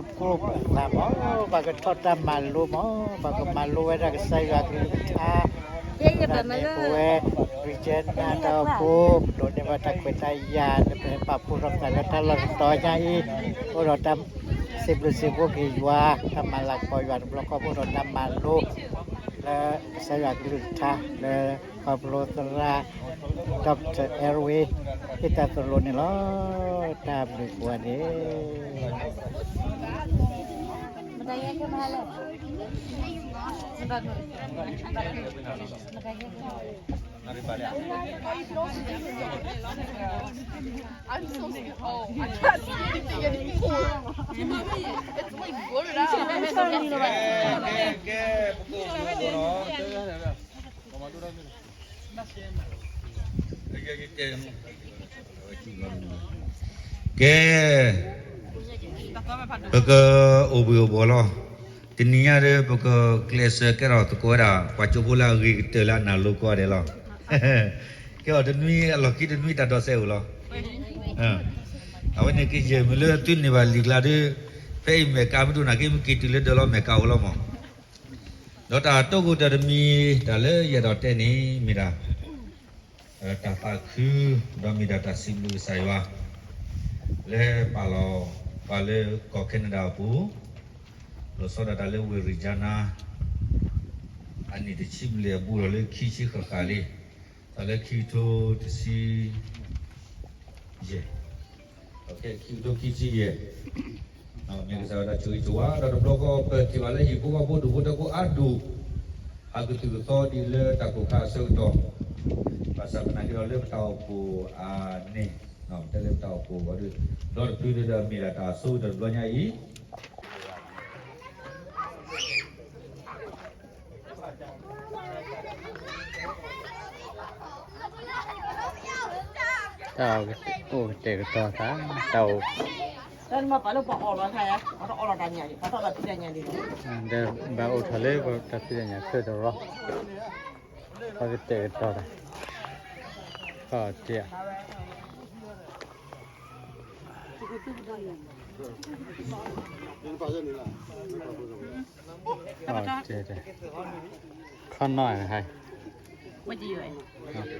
ပကိၢ်ပသးမး, ပှၤကထီၣ်တၢ်မၤလိမး, ပှၤကမၤလိဝဲဒၣ်ကစၢ်ယွၤကလုၢ်ကထါ, ဒ်န့ၣ်ပဝဲ Regina တၢ်အိၣ်ဖှိၣ် ဒိးန့ၢ်ဘၣ်တၢ်ခွဲးတၢ်ယာ် လၢပဟဲပာ်ဖှိၣ်ထီၣ်ပသးလၢတၢ်လီၢ်တတီၤညါအံၤ, အိၣ်ဒီးတၢ်စံးဘျုးစံးဖှိၣ်က့ၤယွၤ, တၢ်မၤလၤကပီၤယွၤတဘျီဃီ အိၣ်ဒီးတၢ်မၤလိ လၢကစၢ်ယွၤကလုၢ်ကထါ လၢခီဖျိသရၣ် Doctor Elway ဟ့ၣ်တၢ်သိၣ်လိန့ၣ်လီၤ. တၢ်ဘျုးကိးဂၤဒဲး. ကဲ, ပကအိၣ်ဘှံးအိၣ်ဘှီၣ်လီၤ. တနံၤညါဒီး ပကကျဲးစၢးကဲထီၣ်သကိးဝဲဒၣ် ပှၤကၠိဖိလၢအဂ့ၤကတၢၢ်လၢအနၢ်လိၤကိးဂၤဒဲးလီၤ. ကဲအီၤတနွံ အလီၢ်ခံတနွံတၢ်ဒိးစဲအိၣ်လီၤ. အဝဲန့ၣ်ကယဲၢ်မုၢ်လၢသုန့ၢ်ဘၣ်လံာ်ကျါဒီး ဖဲအံၤမဲာ်ကါမ့ၢ်တအိၣ်နာ်က့ မ့ၢ်က့ၤတုၤလၢဒၢးလီၤ မဲာ်ကါအိၣ်လီၤမး. ဒီးတၢ်တိၢ်ကိၢ်တၢ်တမံၤ တၢ်လၢယအဲၣ်ဒိးတဲန့ၣ် မ့ၢ်ဒၣ် တၢ်သးခု ဒီးမ့ၢ်ဒၣ်တၢ်စံးဘျုးကစၢ်ယွၤ လၢပာ်လီၤပှၤလၢကီၢ်ခဲနဒၤအပူၤ လီၤဆီဒၣ်တၢ်လၢဝ့ၢ်ရံၣ်ကၠါနါ အနံၣ်တဆံဘျဲၣ်အဘူးဒီးလၢခံဆံဃၣ်ဃၣ်လံ, တၢ်လၢခံကထိတဆံယဲၢ်, ခံကထိခံဆံယဲၢ်, မ့ၢ်ကစၢ်ယွၤတၢ်ဆိၣ်ဂ့ၤဆိၣ်ဝါ ဒီးတဘျီဃီပထံၣ်ဘၣ်လၢဟံၣ်ဖိဃီဖိဒူၣ်ဖိထၢဖိအါဒူၣ် ဟးကသုၣ်ကသီဒ်လၢတၢ်ကိၢ်ခါအဆၢကတီၢ်, ဘၣ်ဆၣ်သနာ်က့ဒီးလၢပတၢ်အိၣ်ဖှိၣ်အန့ၣ်, တဲလၢပတၢ်အိၣ်ဖှိၣ်အီၤဒီး ဒီတဖုဒီး မ့ၢ်ဒၣ်တၢ်ဆိကတၢၢ်တဘျီညါအံၤ တၢ်အိၣ်ကတဲာ်ကတီၤသး, တၢ်အိၣ်, တၢ်မၤပာ်လၢပှၤအီၣ်လီၤခါယါ, ပှၤတအီၣ်လီၤတၢ်ညၣ်န့ၣ်, ပှၤတအီၣ်လီၤတၢ်ဖံးတၢ်ညၣ်န့ၣ်, ဒီးဘၣ်အိၣ်ထီၣ်လၢပတၢ်ဖံးတၢ်ညၣ်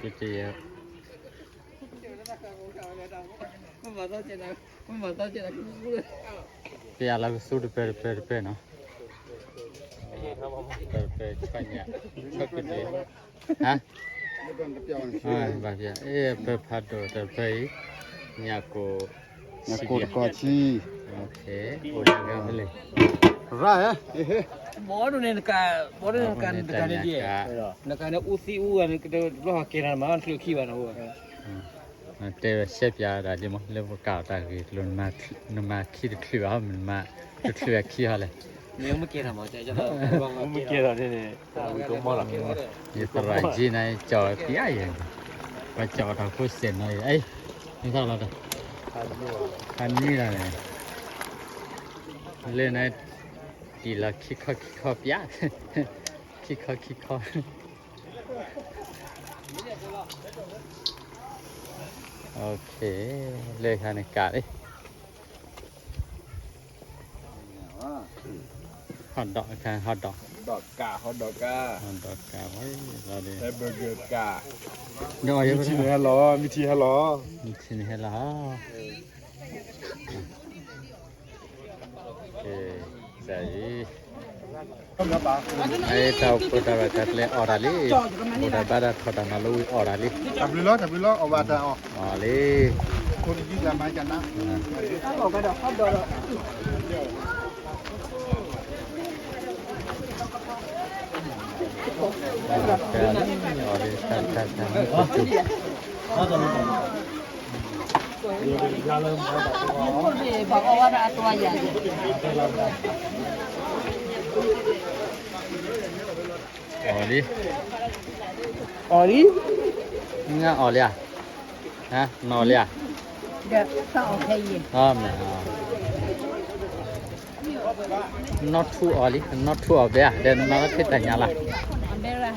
ဆၢတရီ, ပှၤကတဲာ်ကတီၤသး, ခီၣ်တဲာ် ခီၣ်နီၢ်ဟဲ, ပကယဲၢ်, ပယၤလီၤကသူတပၢၢ်တပၢၢ်တပၢၢ်နီၤ, တပၢၢ်ဆၣ်ညါ, ဆၢကဒံး, ဟါ, ဘၣ်ဖျါ, အ့ၣ် ပၢၢ်ဖးဒိၣ်တပၢၢ်အံၤ, ညၣ်ကိၣ်, ညၣ်ကိၣ်တကီၢ်ဆံ, အိၣ်တဂၤဖဲလဲၣ်, ရၣ်ဟဲ, ဘီဒိၣ်န့ၣ်, ဘီဒိၣ်န့ၣ်နကၤန့ၣ်ဒ်, နကၤန့ၣ်အူသံအူဂၤန့ၣ် တဘျီဟးကဲၤနၤမး နချုးခံဘၣ်နဟူဘၣ် တဲဝဲရှဲပၠးဒၣ်ဒ်မး လၢပကးအီၤတၢ်ဂ့ၢ်ကျိၤ, နမၤခံတချုးဘၣ်, နမၤတချုးအခံဟီလဲၣ်, မ့ၢ်မ့ၢ်ကဲထီၣ်န့ၣ်, ယသရၣ်ယ့နၤ ကၠီၣ်ပျါယဲၢ်, ပှၤကၠီၣ်အီၤတၢ်ဖိစဲးနီၤအံၤ, မ့ၢ်သးလီၤတၢ်, ဖးန့ၢ်လီၤန့ၣ်, လၢန တံၢ်လီၤခံခီခံခီပျါ, ခံခီခံခီ, လၢခါန့ၣ်ကးလံ, ဟီၣ်ဒီး, ဟီၣ်ဒီး, ဟီၣ်ဒီးကးဝဲလီၤ, မ့ၢ်ထံန့ၣ်ဟဲလီၤ, မ့ၢ်ထံန့ၣ်ဟဲလီၤ, မ့ၢ်ထံန့ၣ်ဟဲလီၤ, ကဲ, အံၤ, အတၢ်အိၣ်ဖှိၣ်တၢ်ရဲၣ်တၢ်ကျဲၤအီၣ်တၢ်လံ, အိၣ်တၢ်ဘါတၢ်ထီၣ်တၢ်မၤလိဝံၤအီၣ်တၢ်လံ, တၢ်ဘျုးလီၤ, တၢ်ဘျုးလီၤ, အီၣ်ဘၣ်တၢ်အီၣ်, အီၣ်လံ, ခိၣ်တယုၢ်တၢ်မၤကနါ, အီၣ်ကဒီး, အီၣ်လံ, တၢ်တၢ်တၢ်, အီၣ်လံ, အီၣ်လံ, နအီၣ်လံဧါ, နအီၣ်လံဧါ, မ့ၢ်, နီၢ်ထူအီၣ်လံ, နီၢ်ထူအီၣ်ဘဲဧါ, ဒီးနမၤလၢဖဲတၢ်ညါလီၤ, ဘဲရၣ်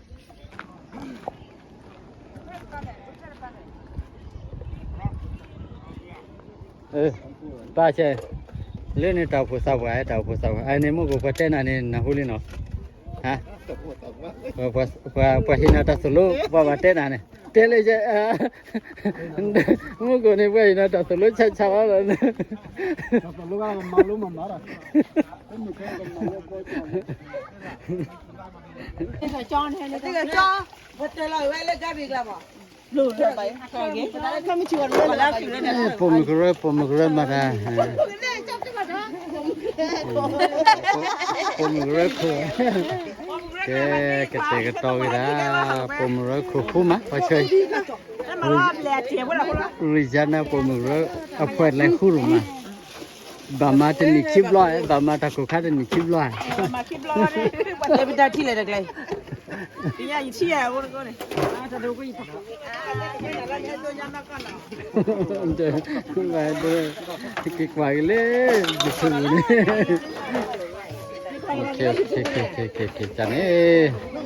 ပၢ်ဆဲး, လၢန့ၣ်တၢ်အိၣ်ဖှိၣ်သးပှၢ် တၢ်အိၣ်ဖှိၣ်သးပှၢ် အန့ၣ်မုၢ်ကိၣ်ပှၤတဲနၤန့ၣ် နၢ်ဟူလံနီၤ, ဟါ, ပှၤဟ့ၣ်နၤတၢ်သိၣ်လိ ပှၤဘၣ်တဲနၤန့ၣ် တဲလၢယဲ မုၢ်ကိၣ်န့ၣ် ပှၤဟ့ၣ်နၤတၢ်သိၣ်လိဆါဆါလီၤလီၤ, ပတဲလီၤဝဲလၢကါဘီကျါမး, ပိာ်မုၣ်ကရၢ ပိာ်မုၣ်ကရၢမၤတၢ်, ပိာ်မုၣ်ကရၢခိၣ်, ကဲ, ကတဲာ်ကတီၤက့ၤဒၣ် ပိာ်မုၣ်ကရၢခိၣ်ဃူမး ပှၤဆၢ, ရံၣ်ယါနၤ ပိာ်မုၣ်ကရၢ အဖှဲးလဲၤဃူရူၢ်မး, ဘၣ်မၤတနံၣ်ခံဘျီ, ဘၣ်မၤတၢ်ခိၣ်ခါတနံၣ်ခံဘျီ, ပတၢ်ထံၣ်လဲၣ်တကျဲ, ယထံၣ်ယၤအိၣ်တကီၢ်န့ၣ် က့ၤကွၢ်က့ၤလၢ YouTube န့ၣ်, က့ၤန့ၣ်